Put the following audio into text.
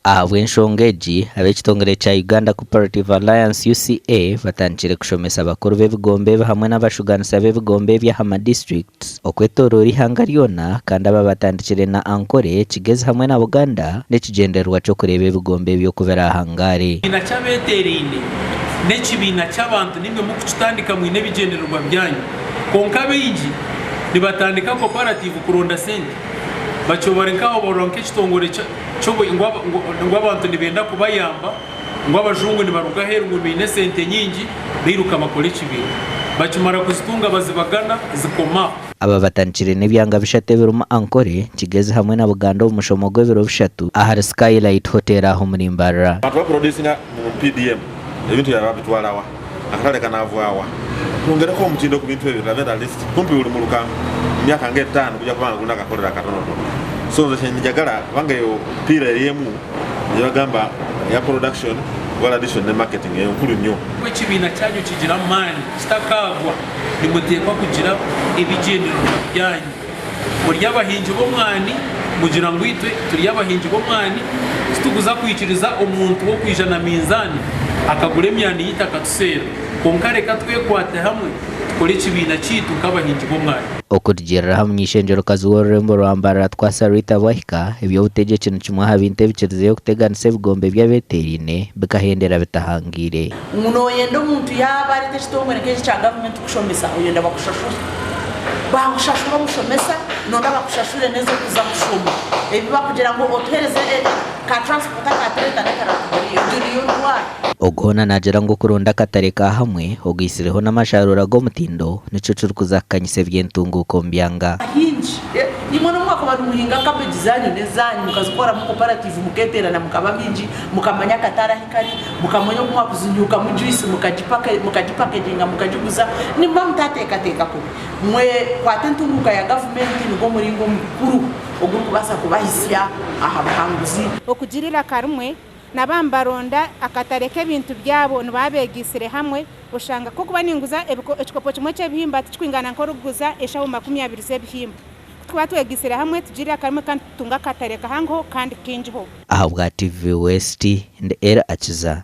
Ahabw'enshonga egi, ab'ekitongore kya Uganda Cooperative Alliance, UCA, batandikire kushomesa bakuru b'ebigombe ebi hamwe n'abashugaanisa b'ebigombe ebi aha ma disiturikiti okwetoroora eihanga ryona kandi aba batandikire na Ankole, Kigezi hamwe na Buganda n'ekigyendererwa ky'okureeba ebigombe ebi oku birahangaare. Ekibiina ky'abeeteeraine n'ekibiina ky'abantu naimwe mukukitandika mwine ebigyendererwa byanyu. Kwonka abaingi nibatandika koparative kuronda sente. Batyo bari nk'aho barora nk'ekitongore ngu abantu nibenda kubayamba, ngu abajungu nibaruga aheeru ngu baine esente nyingi, bairuka bakora ekibiina. Bakimara kuzitunga bazibagana zikoma aho. Aba batandikire n'ebyanga bishatu ebirimu Ankole, Kigezi hamwe na Buganda omu mushomo gw'ebiro bishatu ahari Skylight Hotel aha omuri Mbarara. Abantu baproducinga mu PDM ebintu byabwe babitwara wa? Akatare kanavwa wa? Twongereko omutindo ku bintu ebyo tulabe at least kumpi buli muluka mu myaka nga etano gujja kuba nga gulina akakolero akatonotono. So nze kyenjagala kubanga eyo pillar eri emu gyebagamba eya production, value addition ne marketing eyo nkulu nnyo. Ku ekibiina kyanyu kigira amaani kitakaagwa, nimuteekwa kugira ebigyendererwa byanyu. Muri abahingi b'omwani, mugira ngu itwe turi abahingi b'omwani, titukuza kwikiriza omuntu w'okwija na minzaani akagura emyani yaitu akatuseera. Kwonka reka twekwate hamwe tukore ekibiina kyaitu nk'abahingi b'omwani. Okurugiirira aha muny'eishengyerokazi w'orurembo rwa Mbarara Twasa Rita Bwahika, eby'obutegyeki ni kimwe aha bintu ebikirizeyo kuteganisa ebigombe by'abeteeraine bikahendera bitahangaire. Ngu nooyenda omuntu yaaba areeta ekitongore nk'eki ekya gavumenti kukushomesa, oyenda bakushashure. Baakushashura omushomesa, nooyenda bakushashure n'ez'okuza kushoma. Ebi bakugira ngu otuheereze ka transport akaatureeta n'akaratuguriyo, egyo niyo ndwara. Ogu hoona naagira ngu okuronda akatare ka hamwe ogaitsireho n'amasharuura g'omutindo nikyo kirikuza kukanyisa eby'entunguuka omu byanga. Ahaingi, imwe n'obu mwakuba nimuhinga cabbage zaanyu n'ezaanyu mukazikoramu cooperative mukeeteerana mukaba baingi mukamanya akatare ahu kari, Mukamanya oku mwakuzinyuukamu juice mukagipakeginga mukagiguza, nimuba mutateekateeka kubi. Mwekwate entunguuka ya gavumenti nigwo muringo mukuru ogurikubaasa kubahisya aha buhanguzi. Okugira eiraka rimwe, na baaba nibaronda akatare k'ebintu byabo nibaba beegaitsire hamwe, oshanga nk'okuba ninguza ekikopo kimwe ky'ebihimba tikikwingana nk'orikuguza enshaho 20 z'ebihimba. Ku turikuba twegaitsire hamwe tugira eiraka rimwe kandi tutunga akatare kahangoho kandi kaingiho. Ahabwa TV West, ndi Elly Akiza.